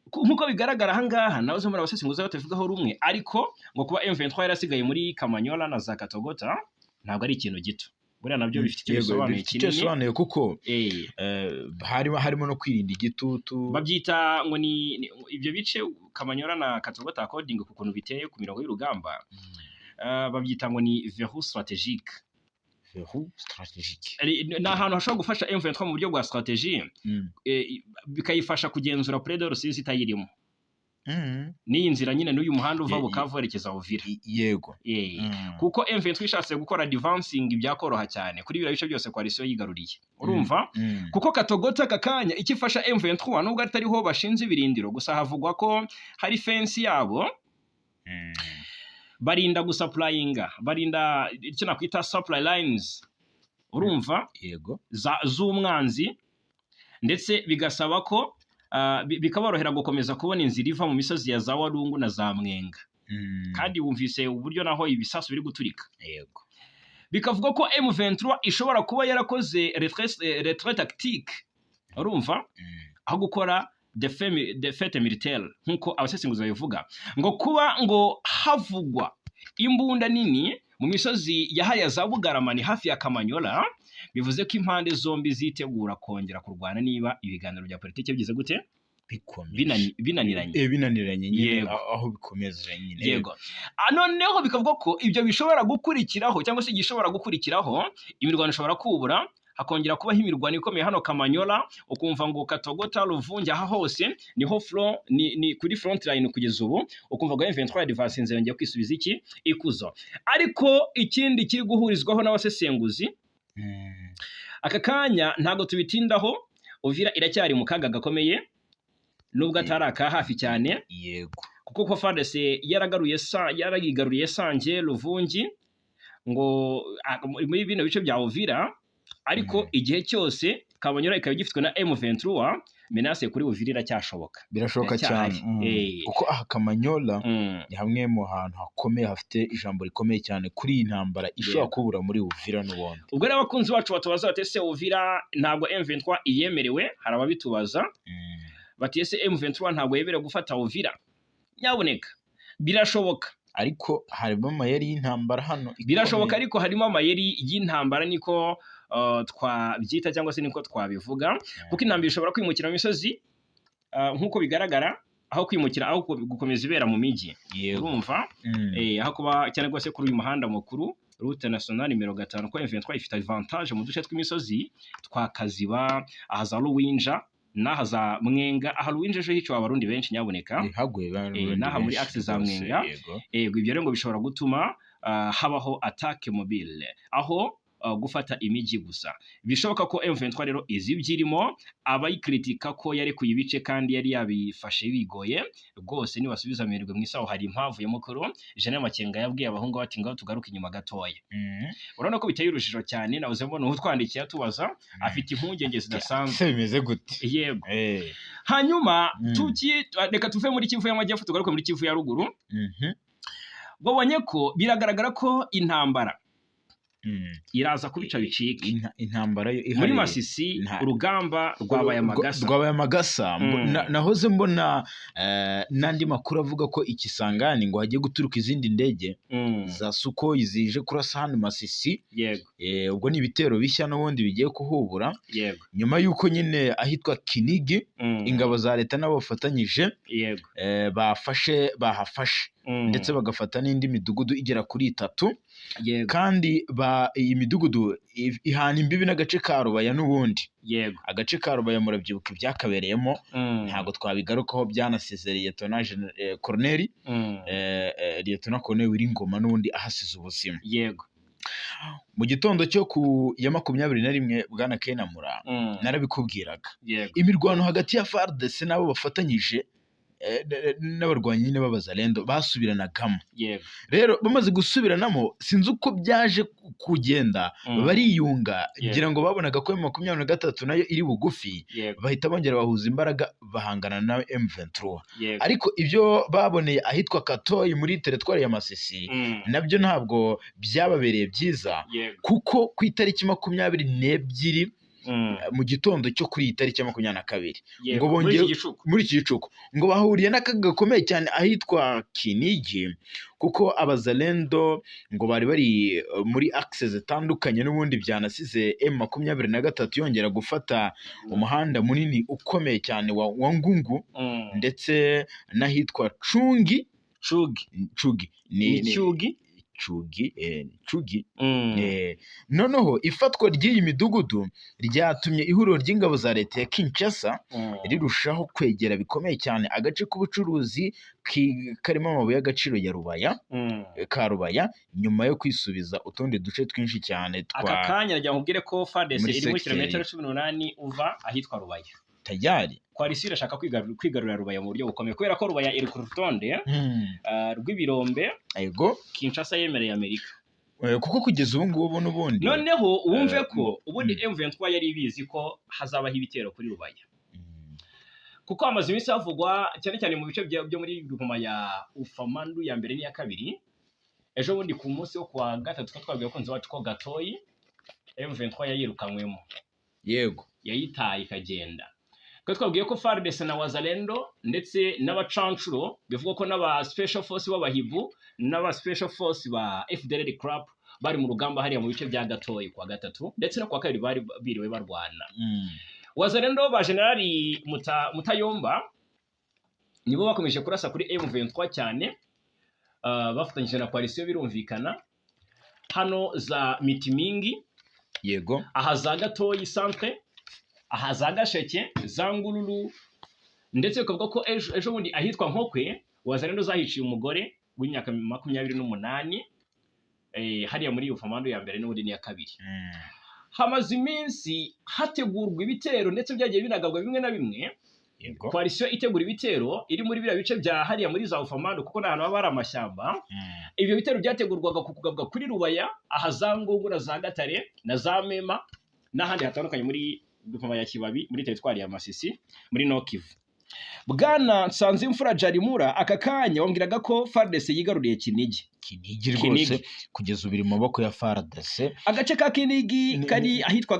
Nk'uko bigaragara aha ngaha, nawe zo muri abasesenguzi batavugaho rumwe, ariko ngo kuba M23 yarasigaye muri Kamanyola na za Katogota Ntabwo ari ikintu gito, buriya nabyo bifite icyo Yego, bisobanuye bifite icyo kinini. bisobanuye kuko harimo no kwirinda igitutu. Babyita ngo ni ibyo bice Kamanyola na Katogota, according ku kuntu biteye ku mirongo y'urugamba, babyita ngo ni verrou stratégique. Verrou stratégique. Ni ahantu hashobora gufasha M23 mu buryo bwa stratégie, bikayifasha kugenzura près de Rusizi itayirimo, n'iyi nzira nyine, n'uyu muhanda uva Bukavu werekeza Uvira. Yego. Kuko M23 ishatse gukora advancing byakoroha cyane kuri biriya bice byose coalition yigaruriye, urumva? Kuko Katogota aka kanya icyo ifasha M23, nubwo atariho bashinze ibirindiro gusa, havugwa ko hari fence yabo, barinda gusupplyinga, barinda icyo nakwita supply lines, urumva? Yego. Z'umwanzi, ndetse bigasaba ko bikaborohera gukomeza kubona inzira iva mu misozi ya za Warungu na za Mwenga. Kandi wumvise uburyo naho ibisasu biri guturika. Yego. Bikavuga ko M23 ishobora kuba yarakoze retrait tactique, urumva? Aho gukora défaite militaire nk'uko abasesenguzi babivuga, ngo kuba ngo havugwa imbunda nini mu misozi ya hariya za Bugarama, ni hafi ya Kamanyola, bivuze ko impande zombi zitegura kongera kurwana niba ibiganiro bya politiki bigize gute? Bikomeje. Binaniranye. Binaniranye nyine. Yego. Aho bikomeza nyine. Yego. Noneho bikavuga ko ibyo bishobora gukurikiraho, cyangwa se igishobora gukurikiraho, imirwano ishobora kubura, hakongera kubaho imirwano ikomeye hano Kamanyola, ukumva ngo Katogota, Ruvungi, aha hose niho front, ni kuri front line kugeza ubu, ukumva ngo M23 advance yongeye kwisubiza iki ikuzo. Ariko ikindi kiri guhurizwaho n'abasesenguzi aka kanya, ntabwo tubitindaho, Uvira iracyari mu kaga gakomeye nubwo atari aka hafi cyane, kuko ko FARDC yaragaruye sa yarayigaruriye Sange, Ruvungi, ngo muri bino bice bya Uvira, ariko igihe cyose Kamanyola ikaba igifitwe na M23, menace kuri Uvira iracyashoboka. Birashoboka cyane. Iracyahari. Kuko aha Kamanyola ni hamwe mu hantu hakomeye, hafite ijambo rikomeye cyane kuri iyi ntambara ishobora kubura muri Uvira n'ubundi. Ubwo rero abakunzi bacu batubaza bati: "Ese Uvira ntabwo M23 iyemerewe?" Hari ababitubaza bati: "Ese M23 ntabwo yemerewe gufata Uvira?" Nyabuneka, birashoboka. Ariko harimo amayeri y'intambara hano ikomeye. Birashoboka, ariko harimo amayeri y'intambara, niko twabyita cyangwa se niko twabivuga, kuko intambara ishobora kwimukira mu misozi, nk'uko bigaragara, aho kwimukira, aho gukomeza ibera mu mijyi, urumva? Aho kuba cyane rwose kuri uyu muhanda mukuru, route nationale nimero 5, ko M23 ifite avantage mu duce tw'imisozi twa Kaziba, aha za Ruwinja n'aha za Mwenga. Aha Ruwinja ejo hiciwe Abarundi benshi, nyabuneka. Haguye Abarundi N'aha muri benshi axe za rwose, Mwenga. Yego, ibyo rero ngo bishobora gutuma habaho attaque mobile aho gufata imijyi gusa. Bishoboka ko M23 rero izi ibyirimo. Abayikritika ko yarekuye ibice kandi yari yabifashe bigoye rwose, nibasubiza amerwe mu isaho. Hari impamvu ya mukuru General Makenga yabwiye abahungu bati: "Ngaho tugaruke inyuma gatoya." Urabona ko biteye urujijo cyane. Nahoze mbona utwandikiye atubaza, afite impungenge zidasanzwe. Ese bimeze gute? Yego. Hanyuma reka tuve muri Kivu y'Amajyepfo, tugaruke muri Kivu ya Ruguru. Babonye ko biragaragara ko intambara iraza kubica bicike. Intambara yo muri ihari. Masisi urugamba rwabaye amagasa. Rwabaye amagasa. Nahoze mbona n'andi makuru avuga ko ikisangani ngo hagiye guturuka izindi ndege za Sukhoi zije kurasa hano Masisi. Ubwo ni ibitero bishya n'ubundi bigiye kuhubura, nyuma y'uko nyine ahitwa Kinigi ingabo za leta nabo bafatanyije bafashe, bahafashe, ndetse bagafata n'indi midugudu igera kuri itatu. Kandi iyi midugudu ihana imbibi n'agace ka Rubaya n'ubundi. Agace ka Rubaya murabyibuka ibyakabereyemo, ntabwo twabigarukaho, byanasezereye Liyetona Koroneri Liyetona Koroneri Wiringoma n'ubundi ahasize ubuzima. Mu gitondo cyo ku ya 21, bwana Kenamura, narabikubwiraga, imirwano hagati ya FARDC n'abo bafatanyije n'abarwanyi nyine b'Abazalendo basubiranagamo. Rero bamaze gusubiranamo, sinzi uko byaje kugenda, bariyunga. Ngira ngo babonaga ko M23 nayo iri bugufi, bahita bongera bahuza imbaraga bahangana na M23. Ariko ibyo baboneye ahitwa Katoyi muri teritwari ya Masisi nabyo ntabwo byababereye byiza, kuko ku itariki 22 Mu gitondo cyo kuri iyi tariki ya 22, Yego, ngo muri bongeye iki gicuku. Muri iki gicuku ngo bahuriye n'akaga gakomeye cyane ahitwa Kinigi, kuko abazalendo ngo bari bari muri axe zitandukanye, n'ubundi byanasize M23 yongera gufata umuhanda munini ukomeye cyane wa Ngungu ndetse n'ahitwa Cungi. Cugi. Cugi ni Ni Cyugi. Cugi, Cugi. Noneho ifatwa ry'iyi midugudu ryatumye ihuriro ry'ingabo za leta ya Kinshasa rirushaho kwegera bikomeye cyane agace k'ubucuruzi karimo amabuye y'agaciro ya Rubaya, ka Rubaya, nyuma yo kwisubiza utundi duce twinshi cyane Aka twa kanya nagira ngo nkubwire ko FARDC muri iri muri secteur. kilometero 18 uva ahitwa Rubaya. Tayari. Coalition irashaka kwigarurira Rubaya mu buryo bukomeye, kubera ko Rubaya iri ku rutonde rw'ibirombe Kinshasa yemereye Amerika. Kuko kugeza ubu ngubu n'ubundi Noneho wumve ko ubundi M23 yari ibizi ko hazabaho ibitero kuri Rubaya, kuko hamaze iminsi havugwa cyane cyane mu bice byo muri groupement ya Ufamandu ya mbere n'iya kabiri. Ejo bundi ku munsi wo kuwa gatatu two twabwiye abakunzi bacu ko Gatoyi M23 yayirukanywemo, yayitaye ikagenda. Twe twabwiye ko FARDC na Wazalendo ndetse n'abacancuro, bivugwa ko n'aba Special Force b'Abahibu n'aba Special Force ba FDLR CRAP bari mu rugamba hariya mu bice bya Gatoyi kuwa gatatu, ndetse no kuwa kabiri bari biriwe barwana. Wazalendo ba Generali Mutayomba nibo bakomeje kurasa kuri M23 cyane, bafatanyije na coalition birumvikana, hano za Mitimingi, aha za Gatoyi centre, aha za Gasheke, za Ngururu, ndetse bikavuga ko ejo bundi ahitwa Nkokwe Wazalendo zahiciye umugore w'imyaka 28, hariya muri Ufamando ya mbere n'ubundi n'iya kabiri. Hamaze iminsi hategurwa ibitero, ndetse byagiye binagabwa bimwe na bimwe. Coalition itegura ibitero iri muri biriya bice bya hariya muri za Ufamando, kuko ni ahantu haba hari amashyamba. Ibyo bitero byategurwaga ku kugabwa kuri Rubaya, aha za Ngungu na za Gatare na za Mema n'ahandi hatandukanye muri groupement ya Kibabi, muri teritwari ya Masisi, muri Nord Kivu. Bwana Nsanzimfura Jarimura, aka kanya wambwiraga ko FARDC yigaruriye Kinigi. Kinigi rwose kugeza ubu iri mu maboko ya FARDC. Agace ka Kinigi kari ahitwa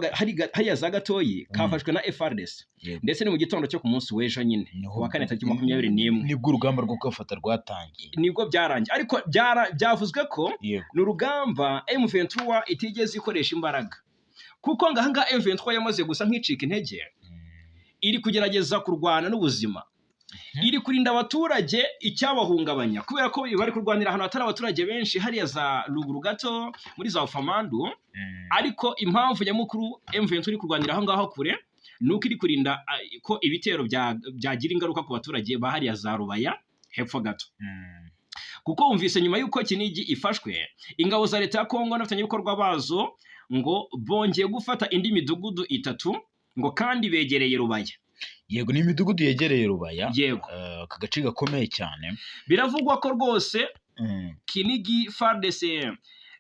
hariya za Gatoyi kafashwe na FARDC, ndetse ni mu gitondo cyo ku munsi w'ejo nyine, ku wa kane tariki 21. Nibwo urugamba rwo kwafata rwatangiye. Nibwo byarangiye, ariko byavuzwe ko ni urugamba M23 itigeze ikoresha imbaraga, kuko ngahangaha M23 yamaze gusa nk'icika intege, iri kugerageza kurwana n'ubuzima, iri kurinda abaturage icyabahungabanya, kubera ko bari kurwanira ahantu hatari abaturage benshi, hariya za ruguru gato muri za Ufamandu. Ariko impamvu nyamukuru M23 iri kurwanira aho ngaho kure ni uko iri kurinda ko ibitero byagira ingaruka ku baturage ba hariya za Rubaya hepfo gato. Kuko wumvise nyuma y'uko Kinigi ifashwe, ingabo za leta ya Kongo n'abafatanyabikorwa bazo ngo bongeye gufata indi midugudu itatu, ngo kandi begereye Rubaya. Yego, ni imidugudu yegereye Rubaya. Aka gace gakomeye cyane. Biravugwa ko rwose Kinigi FARDC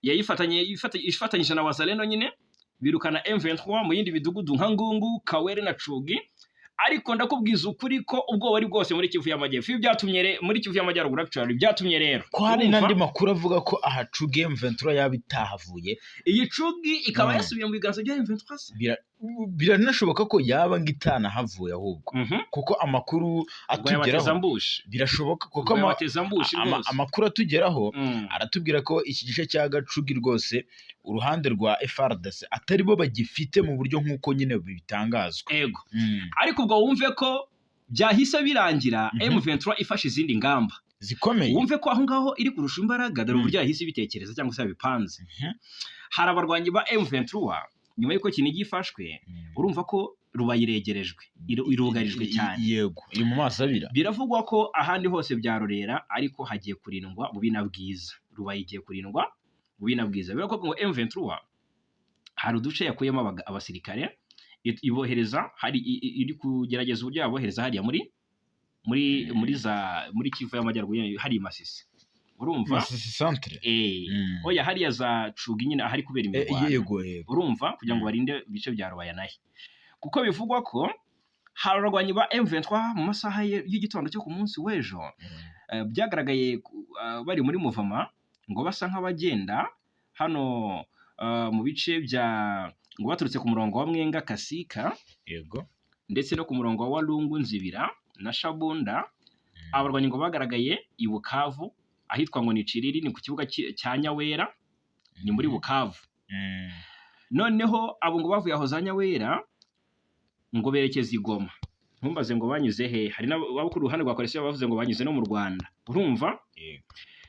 yayifatanye ifatanyije na Wazalendo nyine, birukana M23 mu yindi midugudu nka Ngungu, Kawere na Cugi. Ariko ndakubwiza ukuri ko ubwoba ari bwose muri Kivu y'Amajyepfo. Ibi byatumye muri Kivu y'Amajyaruguru actually, byatumye rero Ko hari urumva, n'andi makuru avuga ko aha Cugi M23 yaba itahavuye. Iyi Cugi ikaba yasubiye mu biganza bya M23 se? Biranashoboka ko yaba ngo itanahavuye ahubwo, kuko amakuru Ubwo atugeraho yabateza birashoboka kuko Ubwo yabateza mbushi rwose. amakuru atugeraho aratubwira ko iki gice cya Gacugi rwose uruhande rwa FARDC atari bo bagifite mu buryo nk'uko nyine bitangazwa. Ego. Ariko ubwo wumve ko byahise birangira M23 ifashe izindi ngamba zikomeye. Wumve ko aho ngaho iri kurusha imbaraga, dore uburyo yahise ibitekereza cyangwa se yabipanze. Hari abarwanyi ba M23, nyuma y'uko Kinigi ifashwe, urumva ko Rubaya iregerejwe, irugarijwe cyane. Yego, iri mu maso abira. Biravugwa ko ahandi hose byarorera, ariko hagiye kurindwa bubi na bwiza. Rubaya igiye kurindwa bubi na bwiza. Biravugwa ko ngo M23 hari uduce yakuyemo abasirikare, ibohereza hari iri kugerageza uburyo yabohereza hariya muri Kivu y'Amajyaruguru, hari i Masisi, urumva? Masisi centre. Oya, hariya za Cugi nyine, ahari kubera imirwano. Yego yego. Urumva, kugira ngo barinde ibice bya Rubaya nahe, kuko bivugwa ko hari abarwanyi ba M23 mu masaha y'igitondo cyo ku munsi w'ejo byagaragaye bari muri muvama, ngo basa nk'abagenda hano mu bice bya Ngo baturutse ku murongo wa Mwenga Kasika ndetse no ku murongo wa Walungu Nzibira na Shabunda. Abarwanyi ngo bagaragaye i Bukavu ahitwa ngo ni Ciriri, ni ku kibuga cya Nyawera, ni muri Bukavu. Noneho abo ngo bavuye aho za Nyawera ngo berekeza i Goma. Ntumbaze ngo banyuze he, hari n'abo ku ruhande rwa coalition bavuze ngo banyuze no mu Rwanda, urumva? Yego.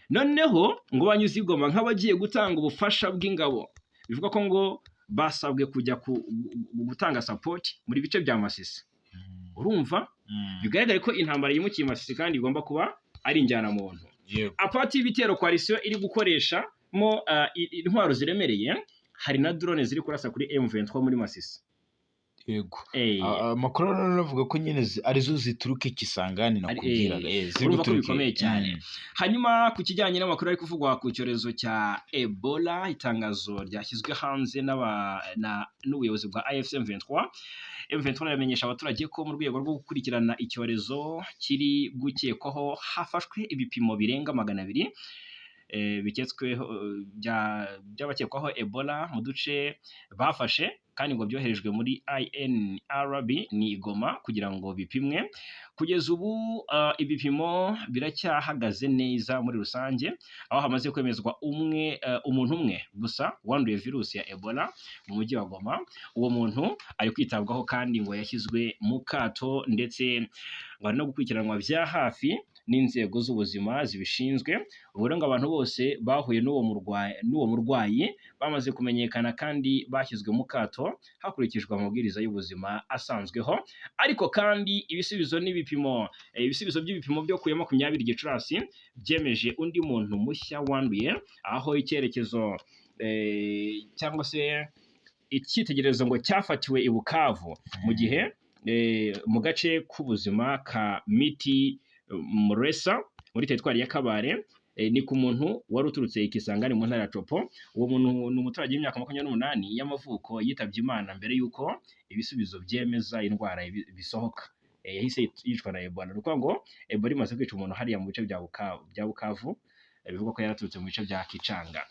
Noneho ngo banyuze i Goma nk'abagiye gutanga ubufasha bw'ingabo, bivuga ko ngo basabwe kujya gutanga support muri bice bya Masisi, urumva? Bigaragare ko intambara yimukiye i Masisi kandi igomba kuba ari injyanamuntu. Apart y'ibitero coalition iri gukoresha mo intwaro ziremereye, hari na drone ziri kurasa kuri M23 muri Masisi. Amakuru rero avuga ko nyine arizo zituruka i Kisangani nakubwiraga. Ziri Urumva ko guturuka bikomeye cyane. Hanyuma ku kijyanye n'amakuru ari kuvugwa ku cyorezo cya Ebola, itangazo ryashyizwe hanze n'ubuyobozi bwa AFC M23. M23 iramenyesha abaturage ko mu rwego rwo gukurikirana icyorezo kiri gukekwaho hafashwe ibipimo birenga 200 biketsweho by'abakekwaho Ebola mu duce bafashe, kandi ngo byoherejwe muri INRB ni i Goma kugira ngo bipimwe. Kugeza ubu ibipimo biracyahagaze neza muri rusange, aho hamaze kwemezwa umwe umuntu umwe gusa wanduye virusi ya Ebola mu mujyi wa Goma. Uwo muntu ari kwitabwaho kandi ngo yashyizwe mu kato, ndetse ngo ari no gukurikiranwa bya hafi n'inzego z'ubuzima zibishinzwe. Ubu rero ngo abantu bose bahuye n'uwo murwayi bamaze kumenyekana kandi bashyizwe mu kato hakurikijwe amabwiriza y'ubuzima asanzweho. Ariko kandi ibisubizo n'ibipimo ibisubizo by'ibipimo byo ku ya 20 Gicurasi byemeje undi muntu mushya wanduye, aho icyerekezo cyangwa se icyitegererezo ngo cyafatiwe i Bukavu, mu gihe mu gace k'ubuzima ka Miti Muresa muri teritwari ya Kabare, ni ku muntu wari uturutse i Kisangani mu ntara ya Tshopo. Uwo muntu ni umuturage w'imyaka 28 y'amavuko, yitabye Imana mbere y'uko ibisubizo byemeza indwara bisohoka. Yahise yicwa na Ebola. Ni ukuvuga ngo Ebola imaze kwica umuntu hariya mu bice bya Bukavu, bivugwa ko yaraturutse mu bice bya Kicanga.